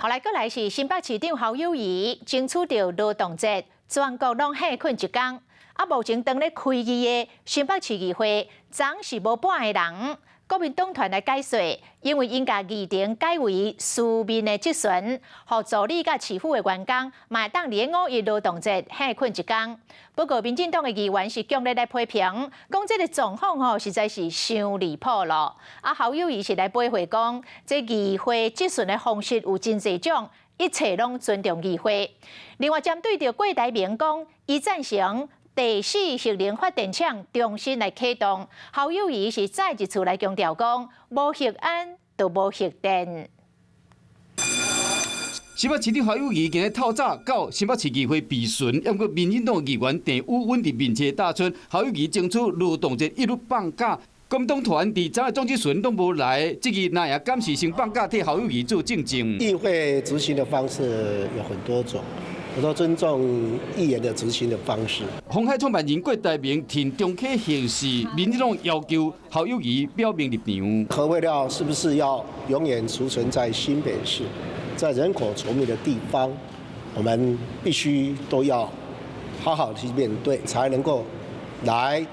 好來，閣來是新北市長侯友宜爭取著勞動節，全國攏歇睏一工。啊，目前當咧開議的新北市議會，昨是無半个人。國民黨團來解說，因為𪜶共議程改為書面的質詢，予助理佮市府的員工嘛會當佇五一勞動節歇睏一工。不過，民進黨的議員是強烈來批評，講這个狀況吼實在是傷離譜咯。啊，侯友宜是來駁回講，這議會質詢的方式有真濟種，一切攏尊重議會。另外，針對著郭台銘講，伊贊成第四核能發電廠重新來啟動，侯友宜是再一次來強調講，無核安就無核電。新北市長侯友宜今日透早到新北市議會備詢，毋過民進黨議員鄭宇穩佇面前打出，侯友宜爭取勞動節一律放假，國民黨團佇昨的總質詢攏無來，這個那也敢是先放假替侯友宜做證證。議會執行的方式有很多種。我都尊重議員的執行的方式。鴻海創辦人郭台銘挺中啟核四，民進黨要求侯友宜表明立場。核廢料是不是要永遠儲存在新北市，在人口稠密的地方，我們必須都要好好去面對，才能夠來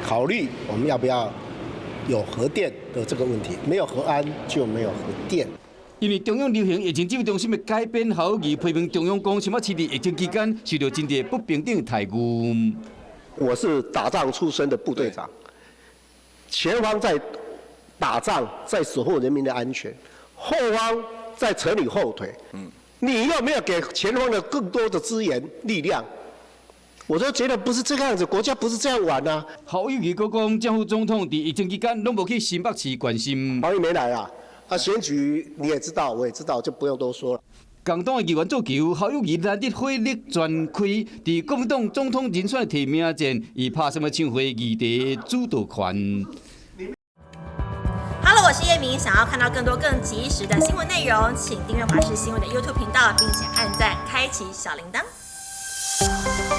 考慮我們要不要有核電的這個問題。沒有核安就沒有核電。因為中央流行疫情指揮中心的改編，侯友宜批評中央講，新北市佇疫情期間受到真濟不平等待遇。我是打仗出身的部隊長，前方在打仗，在守護人民的安全，後方在扯你後腿。你又沒有給前方的更多的資源力量，我就覺得不是這個樣子，國家不是這樣玩啊。侯友宜閣講，政府總統佇疫情期間攏無去新北市關心。侯友宜沒來啊。啊，選舉你也知道，我也知道，就不用多說了。共黨的議員訴求，侯友宜難得火力全開，佇國民黨總統人選的提名戰，伊拍什麼唱會議題主導權。 Hello，我是葉明，想要看到更多更及時的新聞內容，請訂閱華視新聞的 YouTube 頻道，並且按讚，開啟小鈴鐺。